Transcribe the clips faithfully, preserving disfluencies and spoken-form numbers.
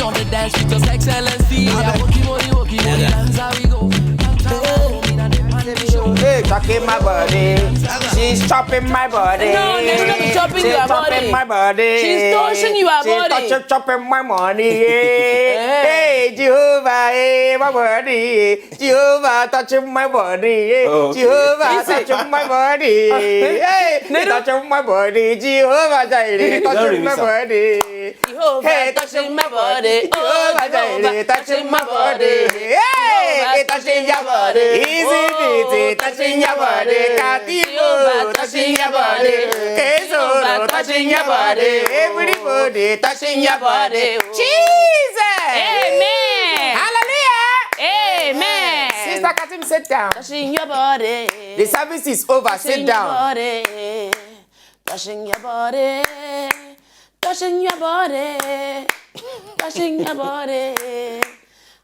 On the dance with your excellency. Yeah, woki woki woki woki, dance how we go. Dance how we go. Me na the party show. Hey, talking my body. She's chopping my body. No, no, no, no, chopping She's your chopping body. my body. She's touching your She's body. Touching, chopping my money. Yeah. Hey, Jehovah, hey, my body. Jehovah touching my body. Yeah. Oh, okay. Jehovah Listen. Touching my body. Hey, he Nero- touching my body. Jehovah Jireh touching my remix am. Body. Jehovah Hey, touching my body. Oh, Jehovah Jireh Jehovah touching my body. Hey, he touching your body. Easy beat, he touching your body. Katibo touching your body. Kesoro touching your body. Everybody touching your body. Jesus. Amen. Hallelujah. Amen. Sister Katim, sit down. Touching your body. The service is over. Sit Touching your down. Body. Touching your body. Touching your body. Touching your body.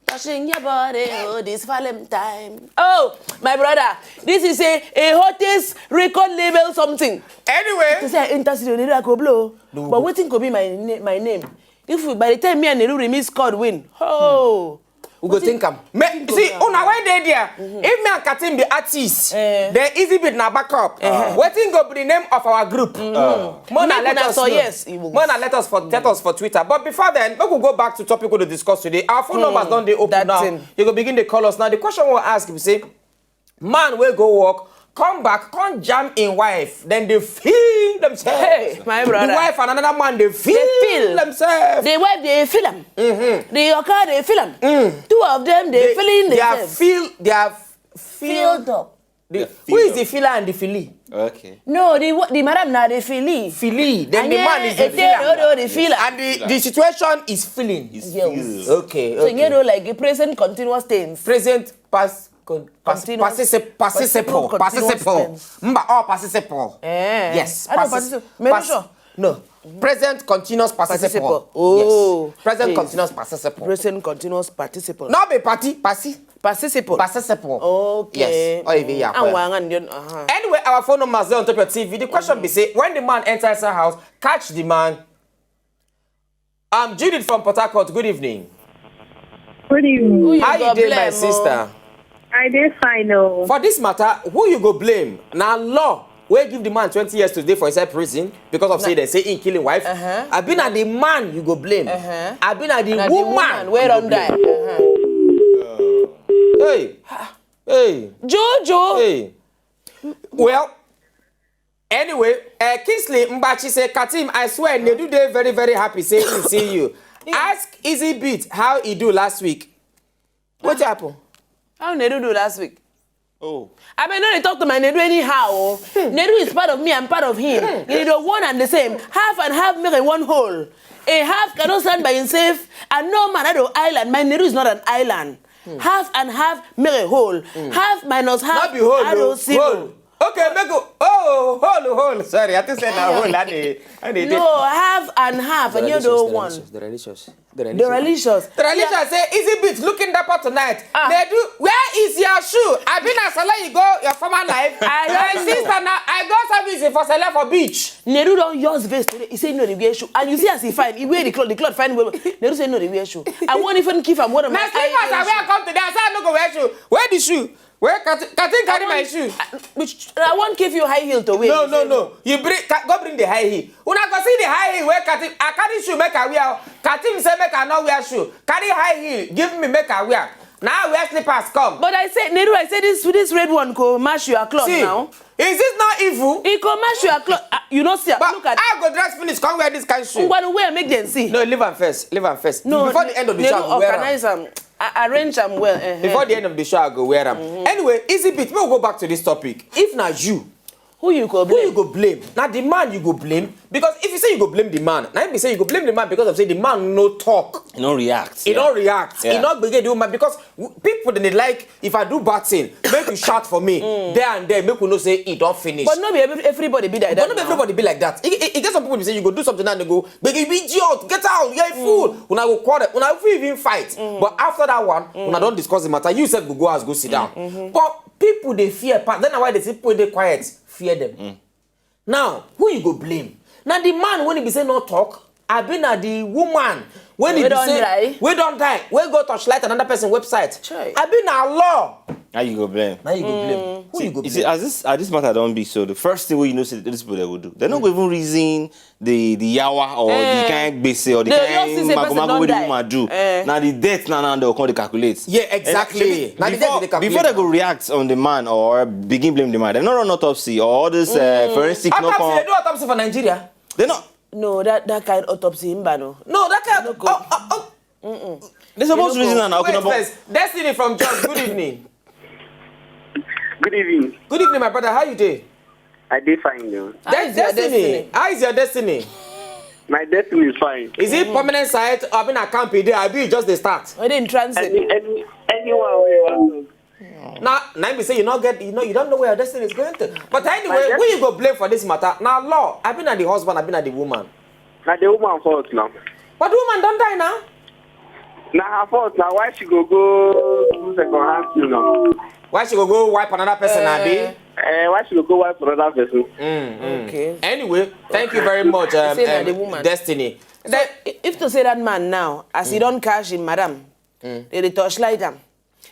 Touching your body. Oh, this Valentine. Oh, my brother, this is a, a hottest record label something. Anyway, To say I enter studio, Neru I go blow. But wetin go be my na- my name? If we, by the time me and Neru remix chord win, oh, we go think am. Me, see, una wey dey there. If me and Katim be artists, Eh. then Easy Beat na backup. Wetin go be the name of our group? Mona Make let una us so, know. Yes, Igbo. Mona let us for let us for Twitter. But before then, make we go back to topic we dey discuss today. Our phone numbers don dey open that now. Thing. You go begin dey call us now. The question we ask be say, man wey go work, come back, come jam in wife, then they feel themselves. Hey, my brother. The wife and another man they feel, They feel. Themselves. The wife they feel am. The oga they feel am. Two of them they, They- feeling they are themselves. Feel they are Filled up. The, They who is feel. The filler and the filly? Okay. No, the wa- the madam na the feelee. Filly. Then the And man yeah, is the it dey filler. odo the filler. And the, the situation is filling. It's Yes. feels. Okay. So Okay. You know, like a present continuous tense. Present, past, con, pas, Continuous- participle, participle, participle, continuous participle. tense. Mba, oh, participle. Eh. Yes, I don't partic- participate. Many pas- sure. No. Present continuous participle. Participle. Oh. Yes. Present Yes. Continuous participle. Present continuous participle. Not be party, party. Participle. Participle. Okay. Yes. Or even yeah. And one and then, uh-huh. Anyway, our phone numbers dey on top of your T V. The question be say, when the man enters the house, catch the man. Um, Judith from Port Harcourt, good evening. Good evening. Who you How go you dey, my blame, oh? Sister? I dey fine o. For this matter, who you go blame? Na law wey give the man twenty years to dey for inside prison because of say they say he kill him wife. Uh-huh. Abi na the man you go blame? Uh-huh. Abi na the Na the woman woman wey you go don die. blame? Uh-huh. Hey, hey, Jojo. Hey. Well, anyway, uh, Kingsley Mbachi say, Katim, I swear, Nedu dey very, very happy say he see you. Ask Easy Beat how he do last week. What happened? How Nedu do last week? Oh. I mean, no, they talk to my Nedu anyhow. Oh. Nedu is part of me, I'm part of him. You know, one and the same. Half and half make a one whole. A half cannot stand by himself, and no man at the island. My Nedu is not an island. Half and half make a whole. Half minus half. Not be whole, I oh, don't see. Whole. Okay, make go. Oh, whole, whole. Sorry, I think say na whole. I dey, I dey. No, half and half, and you're the one. Delicious. Delicious. Tralisha say, Easy Beat looking dapper tonight. Ah. Nedu, where is your shoe? I been at Salah, you go your former life. I My don't know. Sister, now I go service for Salah for beach. Nedu don use vest today. He say no, they wear shoe. And you see as he fine. He wear the cloth. The cloth fine well. Nedu say no, they wear shoe. I won't even keep am one of Na my slippers I high wear come today. I say I no go wear shoe. Where the shoe? Where Katin, Katin carry my shoe? Which I won't give you high heel to wear. No, You no, say no. You bring, Ka- go bring the high heel. Una go see the high heel where Katin. I carry shoe make I wear. Katin say make I not wear shoe. Carry high heel. Give me make I wear. Now I wear slippers come. But I say, Nedu, I say this this red one go match your cloth See, now. Is this not evil? He go match your cloth. Ah, you know, see, But look at. I go dress finish come wear this kind shoe. Ngwanu wear make them see. No, leave am first. Leave am first. No, Before the end of the Nedu show, I go wear am. Organize am, a- arrange am well. Eh, eh. Before the end of the show, I go wear am. Anyway, Easy Beat, make we go back to this topic. If na you, Who you go who you blame? Go blame? Na the man you go blame, because if you say you go blame the man, na him be say you go blame the man because of say the man no talk. You don't react. He don't react. He Yeah. not begin the woman because w- people dem dey like, if I do bad thing, make you shout for me there and there, make we know say e don finish. But no be every- everybody be like But that. no be Now. Everybody be like that. E e- e get some people be say you go do something and they go, "But you be idiot, get out, you're a fool." Una go quarrel, una fit even fight. But after that one, una don discuss the matter. You sef go go house go sit down. But people dey fear pass. Then na why they say people dey quiet, fear them. Now, who you go blame? Na the man wey be say no talk, abi na the woman When Wey e be don say die. Wey don die, wey go torchlight another person website. Chai. Abi na law. How you go blame? Na you go blame. Who you go You see, blame? as this as this matter don be so, the first thing wey you know say these people dem go do, dem no go even reason the the yawa or the Eh. kind gbese or the They just see kind say person magomago don wey the die. woman do. Eh. Na the death na now dem come dey calculate. Yeah, exactly. And actually, Na the before, death dey before they calculate. Go react on the man or begin blame the man, dem no run autopsy or all this uh, forensic no Autopsy, come. They do autopsy for Nigeria. They no. No, that that kind autopsy, mba no. No, that kind. No go. Oh, oh, oh. They suppose reason and Wait open up. First, Destiny from Jos. Good evening. Good evening. Good evening, my brother. How you dey? I dey fine though. How is your destiny? How is your destiny? My destiny is fine. Is it permanent site? Abi na camp e dey? Abi you just dey start? Are they in transit? Any any anyone wey you want to. Na na im be say you no get you know you don't know where your destiny is going to. But anyway, who you go blame for this matter? Na law. Abi na the husband? Abi na the woman? Na the woman fault now. But the woman don die now. Na her fault now. Why she go go do second hand thing now? Why she go go wipe another person? Abi. Eh, why she go go wife for another person? Mm, mm. Okay. Anyway, thank you very much, um, Say na um, the woman. Destiny. So, i- if to say that man now, as he don catch him madam, they dey torchlight am.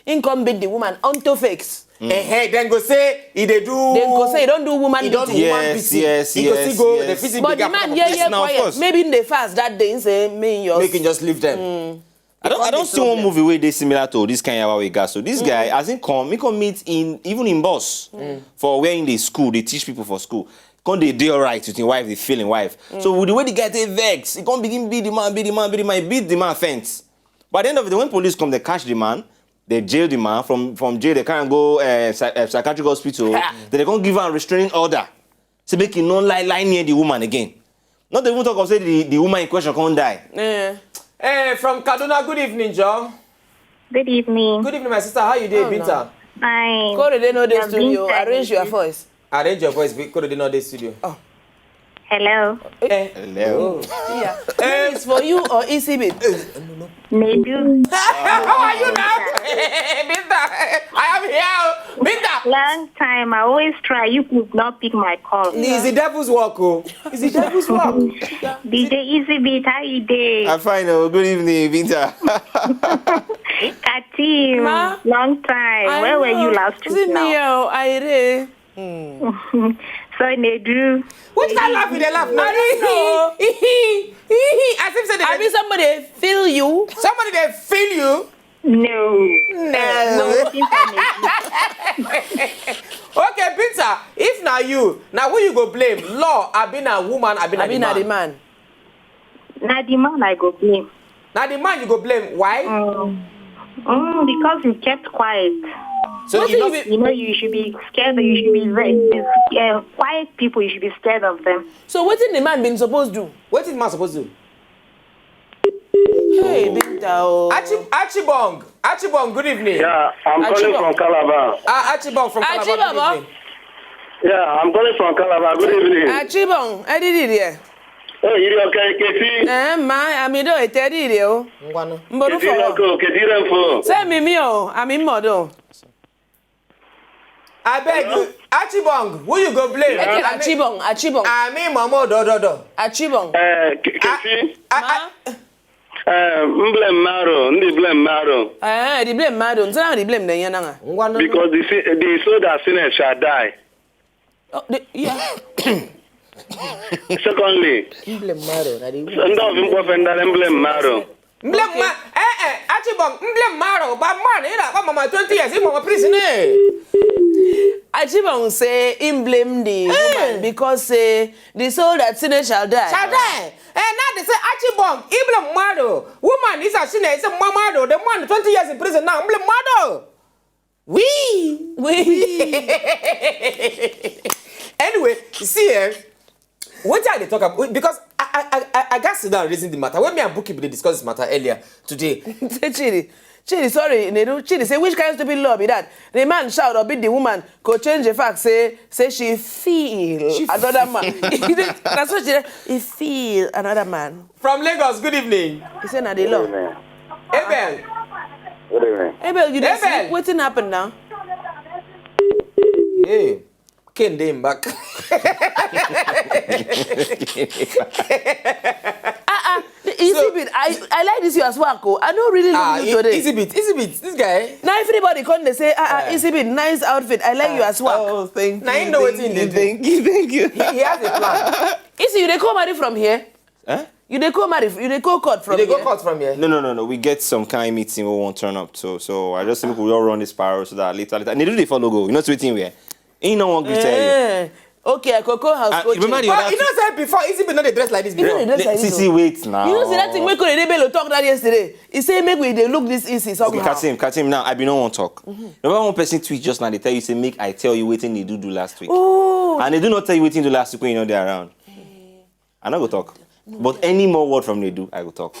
He come beat the woman onto fakes. Eh, hey, then go say he dey do. Then go say he don do woman He don beating. do woman Yes, beating. yes, He go yes, still go. yes. The physics But dey the get man, am. yeah, Yes, yeah, now, of quiet. Course. Maybe in the fast that day, he say, "Me, yours." Make him just leave them. I don't, I don't see one movie where they similar to this kind of way, guys. So this guy, as he come, he come meet in even in boss for where in the school they teach people for school. Come they dey alright with him wife, they feel him wife. So with the way the guy take vex, he come begin beat the man, beat the man, beat the man, he beat the man fence. By the end of the day, when police come, they catch the man, they jail the man. From from jail, they can't go uh, psy- uh, psychiatric hospital. Then they can't give him a restraining order. Say make he no lie lie near the woman again. Not even talk of say the, the woman in question can't die. Eh. Eh, from Kaduna. Good evening, Joe. Good evening. Good evening, my sister. How you dey, Oh, Binta? Fine. Kore dey no dey Yeah, studio. Binta Arrange your dey. Voice. Arrange your voice. Be- Kore dey no dey studio. Oh. Hello. Eh. Hello. Yeah. It's for you or E C B. Nedu. How are you now? Binta, I am here. Binta. Long time. I always try. You could not pick my call. It's the devil's work, oh. It's the devil's work. D J Easy Beat, how you dey? I'm fine. Oh, good evening, Binta. Katim. Ma. Long time. I Where were know. You last Is week it now? Me, oh, I dey. So Nedu. Which kind of laugh you dey laugh? I don't know. As if say they I mean, somebody feel you. Somebody dey feel you. No. No. Nothing for me. Okay, Binta, if na you, na who you go blame? Law, abi na woman, abi na I mean, the na man? The man. Na the man I go blame. Na the man you go blame. Why? Mm. Mm, because he kept quiet. So Wetin you you not, be- You know, you should be scared. You should be very uh, quiet people. You should be scared of them. So wetin the man been suppose do? Wetin the man suppose do? Hey, Binta, oh. Archie, Archibong, Archibong, good evening. Yeah, I'm calling Archibong. From Calabar. Ah, Archibong from Calabar. Archibong. Good evening. Yeah, I'm calling from Calabar. Good evening. Achibong, Edidi there. Oh, you okay, Keti? Eh, ma, I mean, don't tell you there. Oh. Ngwanu. Mbodu Keti for. Roko, Keti Renfo. Say me, me, oh. I mean, Modo. I beg you, Archibong, who you go blame? Okay, I mean, Achibong, Achibong. I mean, Mama, do, do, do. Achibong. Uh, Keti. Ah, ah, Uh, blame Maro. Ndị blame Maro. Eh, the blame mmadụ. Nso na the blame na-enye na nga. Ngwanu. Because the, si- the soul that sinneth shall die. Oh, the, yeah. Secondly, Blame Maro, na the ndị ọbụ mkpọfe ndale blame Maro. Blame ma, eh, eh, Archibong, blame Maro, but man, you know, mama twenty years, you mama prison, eh. Achibong say him blame the woman because say the soul that sinneth shall die. Shall die. Eh, now they say Archibong, he blame Maro. Woman is a sinner, it's a Maro. The man twenty years in prison now, blame Maro. We. We. Anyway, see, eh, what I dey talk about, because I, I, I, I got sit down and reason the matter. When me and Buki be dey discuss this matter earlier today. Say Chidi. Chidi, sorry, Nedu. Chidi say, which kind of stupid law be that? The man shout or beat the woman, go change the fact, say, say she feel another man. That's what she he feel another man. From Lagos, good evening. He said, na the law. Abel. Good evening. Abel, you dey Abel. Sleep? Wetin happen now? Hey, Ken dey him back. Ah, ah, the easy So- bit. I I like this your swag o. I no really look Ah, you today. Easy bit, easy bit. This guy. Now everybody come dey say, ah, ah, Eh. Easy bit, nice outfit. I like your swag. Oh, thank you. Now you know thank wetin you, dey do. Thank you, thank you. He, he has a plan. Easy, you dey come marry from here? Eh? You dey come marry, you dey go court from You dey go here? Court from here. No, no, no, no. We get some kind meeting we won't turn up to. So I just think we all run this spiral so that later, later. And they do the follow go. You know what's waiting where? Ain't no one can tell you. Eh. Okay, Cocoa House. Ah, Coaching. Remember the But other. You know say before, Easy bit no dey dress like this You know before. they dress like See, this, see, oh. wait now. You know say that thing wey Kole Bello talk that yesterday. He say make we dey look this Easy somehow. Okay, Kasim, Kasim. Now I be no one talk. Remember one person tweet just now. They tell you say make I tell you waiting they do do last week. Oh. And they do not tell you waiting do last week when you know they're around. I not go talk. But any more word from they do, I go talk.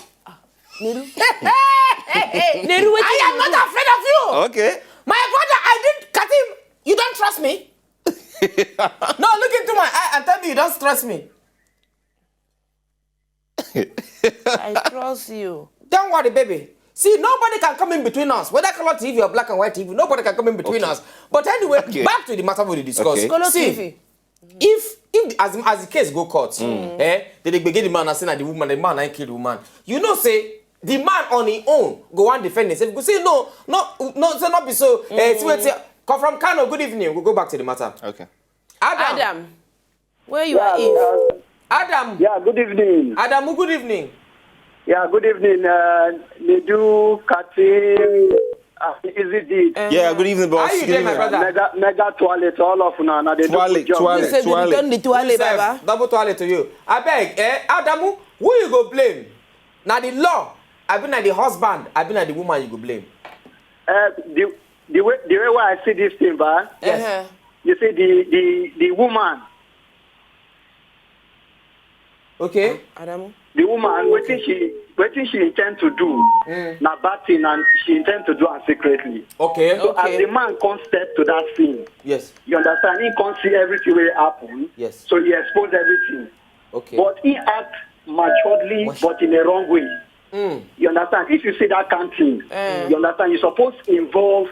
Nedu. Nedu, wetin I am you not do? Afraid of you. Okay. My brother, I did Kasim. You don't trust me. No, look into my eye and tell me you don't trust me. I trust you. Don't worry, baby. See, nobody can come in between us. Whether color T V or black and white T V, nobody can come in between us. But anyway, Okay. Back to the matter we dey discuss. Okay. Color See, T V. if if as as the case go court, eh, they dey gbege the man and say na the woman, the man na him kill the woman. You know say the man on him own go wan defend himself. Go say no, no, no, say no be so. Eh, see wetin. Come from Kano. Good evening. We'll go back to the matter. Okay. Adam. Adam, where you are, Eve? Adam. Yeah, good evening. Adamu, good evening. Yeah, good evening. Uh, Nedu, Katim, uh, Easy Did. Eh, Yeah, good evening, boss. How you Good doing, my evening. brother? Mega, Mega Toilet, all of una. Una dey do Toilet, good job. toilet. You say they Tuale. Become the Tuale, Sef, Baba. Double Tuale to you. Abeg, eh, Adamu, who you go blame? Na the law, abi na the husband, abi na the woman you go blame? Uh, the the way the way why I see this thing, ba, Yes. Uh-huh. You see the the the woman, Okay. Adamu. The woman, wetin she wetin she intend to do Mm. na bad thing, and she intend to do am secretly. Okay. So Okay. As the man come step to that scene, Yes. You understand? He come see everything wey happen. Yes. So he expose everything. Okay. But he act maturely, What? But in a wrong way. Mm. You understand? If you see that kind thing, Eh. You understand? You suppose involve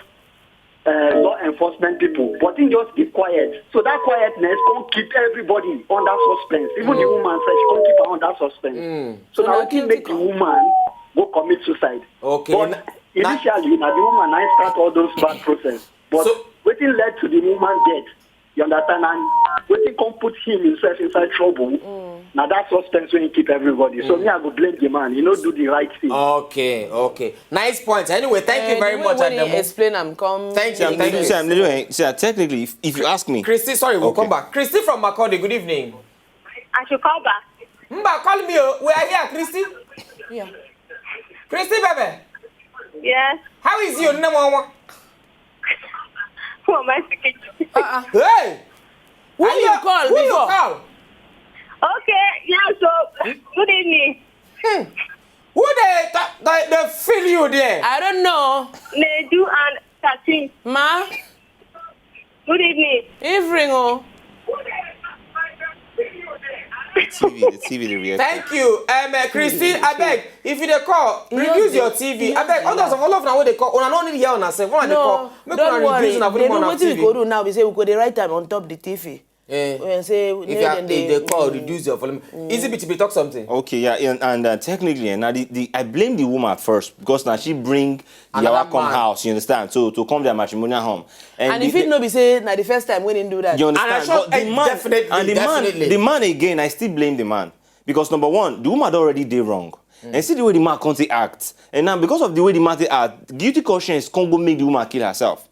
uh, law enforcement people, but he just keep quiet. So that quietness come keep everybody under suspense. Even the woman said she come keep her under suspense. Mm. So So now na he make the guilty woman go commit suicide. Okay. But na- na- initially, now the woman now start all those bad process. But So- wetin led to the woman death, you understand? And wetin come put him himself inside trouble. Now that suspense wey he keep everybody. So me, I go blame the man. He no do the right thing. Okay, okay. Nice point. Anyway, thank Eh, you very the way much, when he Adamu. Explain am come. Thank you, See, I'm thank little, you. see, I'm little, see, I technically, if, if you ask me, Christy, sorry, we'll Okay. Come back. Christy from Makurdi, good evening. I should call back. Mba, call me. Oh. We are here, Christy. Yeah. Christy, baby. Yes. How is you? No, mama. Who am I speaking to? Uh-uh. Hey. Who Are you call who before? You call? Okay, yeah, so good evening. Who they, they, they feel you there? I don't know. Nedu and Kasim. Ma, Good evening. evening, oh. T V, the T V, the reaction. Thank you. Um, uh, Christy, I beg, if you dey call, You reduce just your dey- T V. you I beg, just all those dey of all of now wey dey call, una no need hear una sef. Una dey No, call. Make una don't worry. Reduce una They volume know on wetin we T V. Go do now. We say we go dey write am on top the T V. Eh, We say if you are, then if they call, reduce your volume. Easy B T B talk something. Okay, yeah, and, and uh, technically, and now the, the, I blame the woman at first because now she bring the Another yawa come man. House, you understand? So to come their matrimonial home, And the- if it no be say na the first time when he do that. You understand? sure- But the eh, man, definitely, and the definitely. man, the man again, I still blame the man because number one, the woman don already dey wrong, and see the way the man come take act, and now because of the way the man take act, guilty conscience come go make the woman kill herself.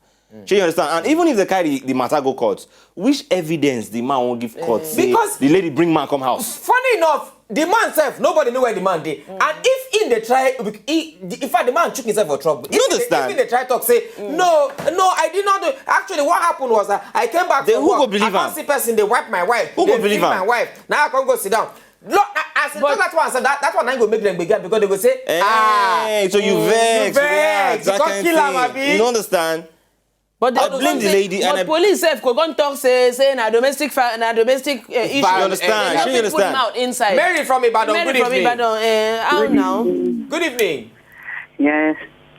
Shey you understand? And even if they carry the matter go court, which evidence the man won't give court say Because- the lady bring man come house? Funny enough, the man sef, nobody know where the man dey. And if in the try, he, the, in fact, the man chook himself for trouble. If You he dey- understand? If in the try talk say, no, no, I did not do. Actually, what happened was that I came back Then from who work. go believe I come am? See person dey wipe my wife. Who They go believe beat am? My wife. Now I come go sit down. Look, I, I said, But- that one, I said, that, that one, I go make them begin because they go say, Hey, ah, so you vex, you vex, that you come kind kill am, thing. abi? You no understand? But I the blame the police- lady and But I- police sef go come talk say say na domestic fa- na domestic uh, issue. Violence. You understand? They Shey you no fit put understand? mouth inside. Mary from Ibadan, Mary good from evening. Ibadan. Uh, how now? Good evening. Yes,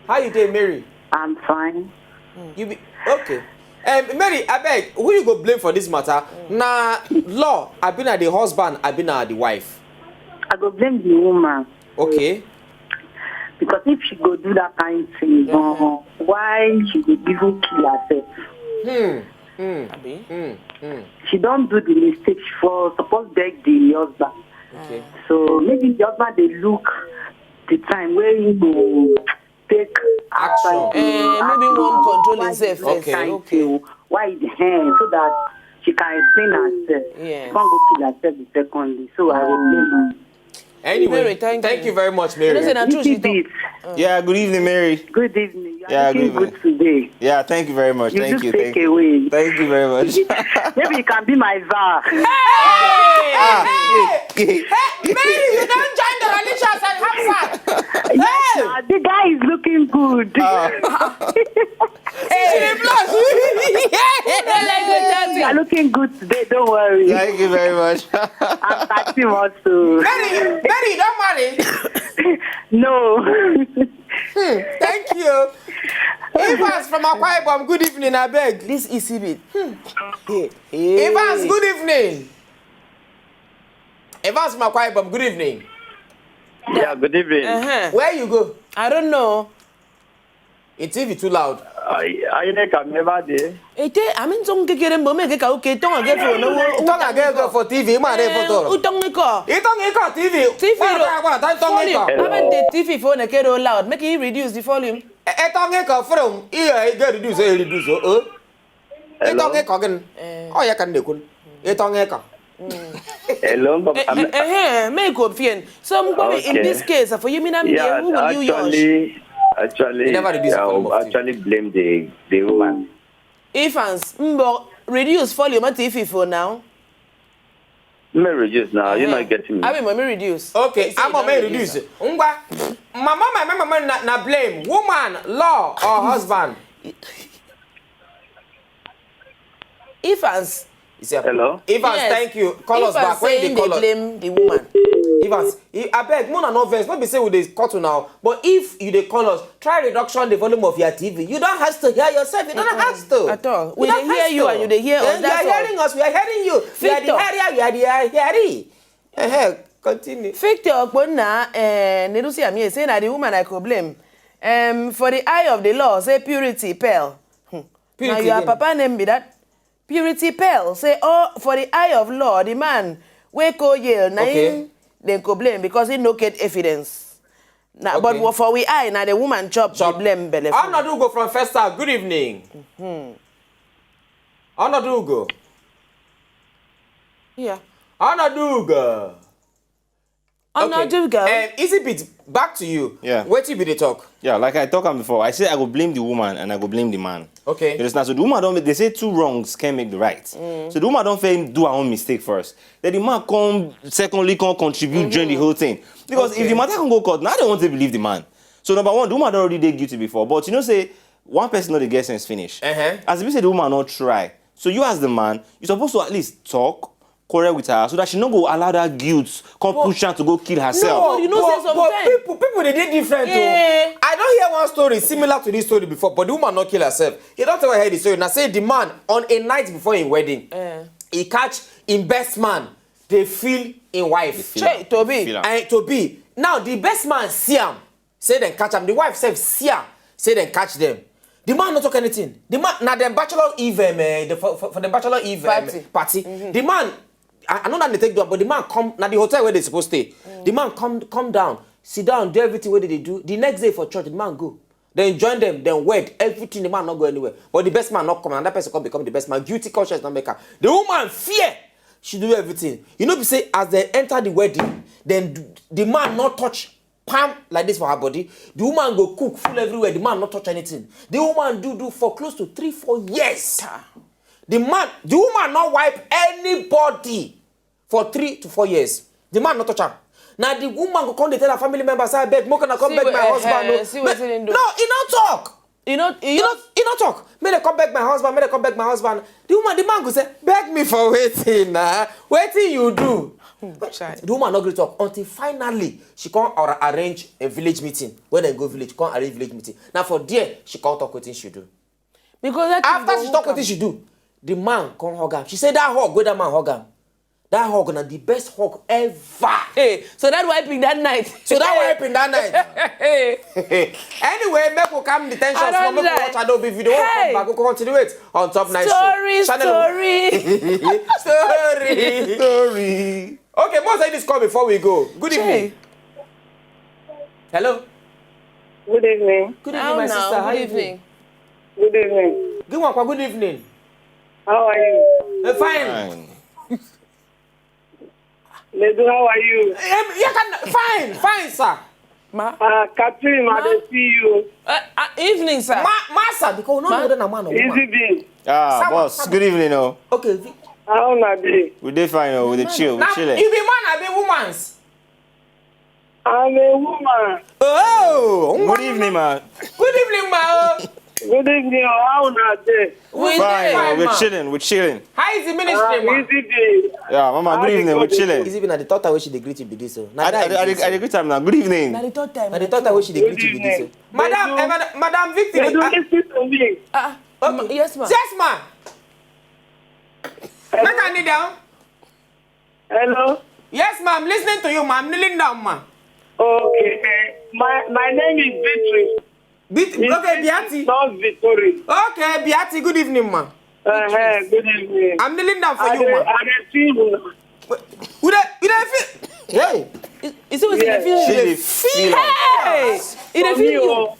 How you doing, Mary? I'm fine. You be okay. Um, Mary, I beg, who you go blame for this matter? Na law, I been at the husband, I been at the wife. I go blame the woman. Okay. Because if she go do that kind thing, uh, why she go even kill herself? Hmm. Hmm. Abi? Hmm. Hmm. She don't do the mistake. She for suppose beg the husband. Okay. So maybe the husband dey look the time where he go take Action. outside the Eh, maybe action. one control Why himself you first. trying Okay. to why the hand so that she can explain herself. Yes. She can't go kill herself the secondly. So I will blame her. Anyway, Mary, thank thank you. you very much, You know say Mary. na true she Little talk. bit. Yeah, good evening, Mary. Good evening. You are Yeah, looking good good today. Yeah, thank you very much. You Thank do you. take Thank you. Away. Thank you very much. Maybe you can be my var. Ah, Mary, you don't join the religious and have fun. Yes, uh, the guy is looking good. She dey blush. You are looking good today. Don't worry. Thank you very much. I'm thirty months old. Mary, Mary, you don't marry. No. Thank you. Evans from Akwa Ibom, good evening, I beg. This E C B. Evans, good evening. Evans from Akwa Ibom, good evening. Yeah, good evening. Uh-huh. Where you go? I don't know. Your T V too loud. I I think I'm never there. Ete, I mean, some kekere mbo me keka okay, tonga ke for no. Tonga ke go for T V, man dey for door. Utonga ko. Ito ngi ko T V. T V Wa ro. wa wa, don't tonga Volume. ko. Haven't the T V for na kero loud. Make you reduce the volume. Ito ngi ko from. Iya, I get reduce, I reduce. Oh. Ito ngi ko again. Eh. Oh, ya can dey kun. Ito ngi ko. Hello, but I'm, Eh, eh, make up fien. So, in Okay. this case, for you, mean I'm yeah, here. Who will you yosh? Actually, actually, You never reduce the I volume will of T V. Actually blame the the woman. Evans, mbo, reduce volume at T V for now. Let me reduce now. You're not getting me. I mean, let me reduce. Okay, Say I'm on don't me reduce. Ngwa, mama, my mama, na, na blame. Woman, law, or husband? Evans. You see, Hello? Evans, Yes. Thank you. Call us Evans back when they saying they call us. blame the woman. Evans, I, I beg, Mona, no verse. Not be say we dey cut you now. But if you dey call us, try reduction the volume of your T V. You don't have to hear yourself. You don't have to. At all. We You dey don't hear have you to. And you dey hear Eh, us. you That's are all. hearing us. We are hearing you. You are the Victor. hearer. You are the hearer. Uh-huh. Continue. Victor Okponna, eh, Nedusi Amie say na the woman I could blame. Um, for the eye of the law, say Purity Pearl. Hmm. Now Purity your again. papa name be that? Purity Pearl say, oh, for the eye of law, the man wey go jail, na Okay. him dem go blame because he no get evidence. Na, Okay. but for we eye, na the woman chop, Chop. the blame belle. Honored Ugo from First Star. Good evening. Honored Ugo. Yeah. Honored Ugo. Honored Ugo. Um, Easy Beat, back to you. Yeah. Wetin you be dey talk? Yeah, like I talk am before, I say I go blame the woman and I go blame the man. Okay. You understand? So the woman don't. They say two wrongs can't make the right. So the woman don't fail do her own mistake first. Then the man come secondly come contribute join the whole thing. Because if Okay. The matter can go court, now they want to believe the man. So number one, the woman don't already dey guilty before. But you know say one person not the get sense finish. Uh-huh. As if you say the woman not try. So you as the man, you supposed to at least talk, quarrel with her, so that she no go allow that guilt come push her to go kill herself. No, you know but, say but sometimes people people dey dey different Yeah. o. I don hear one story similar to this story before, but the woman no kill herself. You don tell her the story. Na say the man on a night before him wedding, Eh. he catch him best man dey feel him wife. Chey, Tobi. Feel am. And to be now the best man see am say dem catch am. The wife sef see am say dem catch dem. The man no talk anything. The man na dem bachelor eve um, eh, the, for, for, for the bachelor eve um, Party. Party. The man, I, I know that they take do am, but the man come na the hotel where they suppose stay. The man come come down, sit down, do everything wey they dey do. The next day for church, the man go. Then join them, then wed, everything. The man not go anywhere. But the best man not come, another person come become the best man. Guilty conscience not make am. The woman fear. She do everything. You know, be say as they enter the wedding, then the man not touch palm like this for her body. The woman go cook full everywhere. The man not touch anything. The woman do do for close to three, four years. The man, the woman not wipe anybody for three to four years. The man not touch her. Now the woman go come dey tell her family members, "I beg, make una come See beg wait- my husband." eh, No. see No, wetin he do. No, he not talk. You know, you He know, not, he not talk. Make they come beg my husband. Make they come beg my husband. The woman, the man go say, "Beg me for waiting now. Waiting you do." Chai. The woman not gree talk until finally she come ar- arrange a village meeting. When they go village, come arrange village meeting. Now for there, she come talk wetin she do. Because that After thing she go talk work wetin she do, the man come hug am. She say that hug wey that man hug am, That hug na the best hug ever. Hey, so that wiping that night. So that wiping that night. Anyway, make we calm the tension. I Small, don't make we like- watch Adobe video. We'll Hey. come back. We'll continue it on Top Night Story, Show. Channel- story. Story. Story. Okay, most of this call before we go. Good evening. Hey. Hello. Good evening. Good evening, How my now? sister. How Good you evening. Good evening. doing? Good one, good evening. How are you? Uh, fine. Ledu, how are you? Um, you can fine, fine, sir. Ma. Uh, Catherine, I dey see you. Uh, uh, evening, sir. Ma, ma, sir, because we no Ma- know whether na man or woman. Easy day. Ah, Sama- boss, good evening, oh. Okay, vi- How na dey? We dey fine, oh. We dey chill, we na, chilling. You be man, I be woman's. I'm a woman. Oh, Good evening, man. Good evening, ma. Oh. Good evening. Oh, how na dey? We Fine, dey. oh. Fine, We're man. Chilling, we're chilling. How is the Uh, ministry, ma? Easy day. Yeah, mama, good evening, we're chilling. Is even at the third time wey she dey greet you be this, so. Na I, that I, I, be this, I, I so. agree time now. Good evening. Na the third time. Na the third time wey she dey greet you be this, so. Madam, Ledu. eh, madam, madam Victory. Ledu, Ah, listen to me. Ah, ah, ma- yes, ma. Yes, ma. Make I kneel down. Hello. Yes, ma. I'm listening to you, ma. I'm kneeling down, ma. Okay. My my name is Beatrice. Bit- okay, Biati. Not Victory. Okay, Biati. Good evening, ma. Uh, good evening. I'm kneeling down for I you, dey ma. I dey see you. We dey, we dey feel. Hey. You, you see what you Yes. feel? She dey feel am. Hey, you dey For me, feel you. Oh,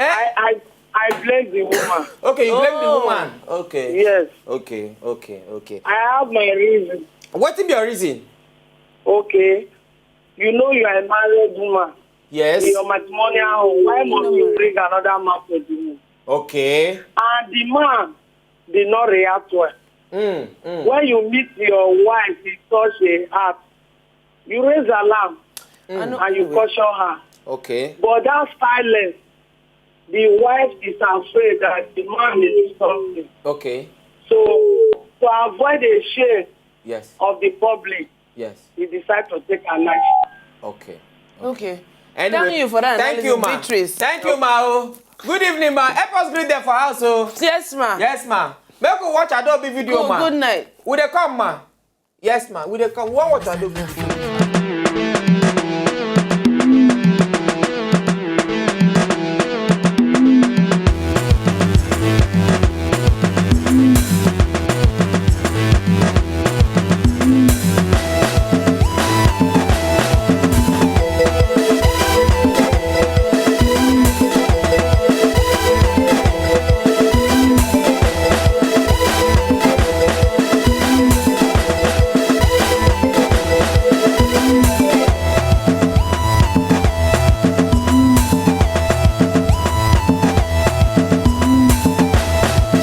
Eh? I I I bless the woman. Okay, you blame the Oh. woman. Okay. Yes. Okay, okay, okay. I have my reason. Wetin be your reason? Okay. You know you are a married woman. Yes. In your matrimonial home, why must you bring another man for the room? Okay. And the man did not react well. Mm, mm. When you meet your wife in such a act, you raise alarm I know- and you caution her. Okay. But that silence, the wife is afraid that the man may do something. Okay. So, to avoid the shame Yes. of the public, Yes. he decides to take her life. Okay. Okay. Anyway, Thank you for that Thank analysis, you, ma. Beatrice. Thank you, ma. Oh. Good evening, ma. Help us greet them for house, oh. Yes, ma. Yes, ma. Make we watch Adobe video, Good, ma. Good night. We dey come, ma. Yes, ma. We dey come. We wan watch Adobe video.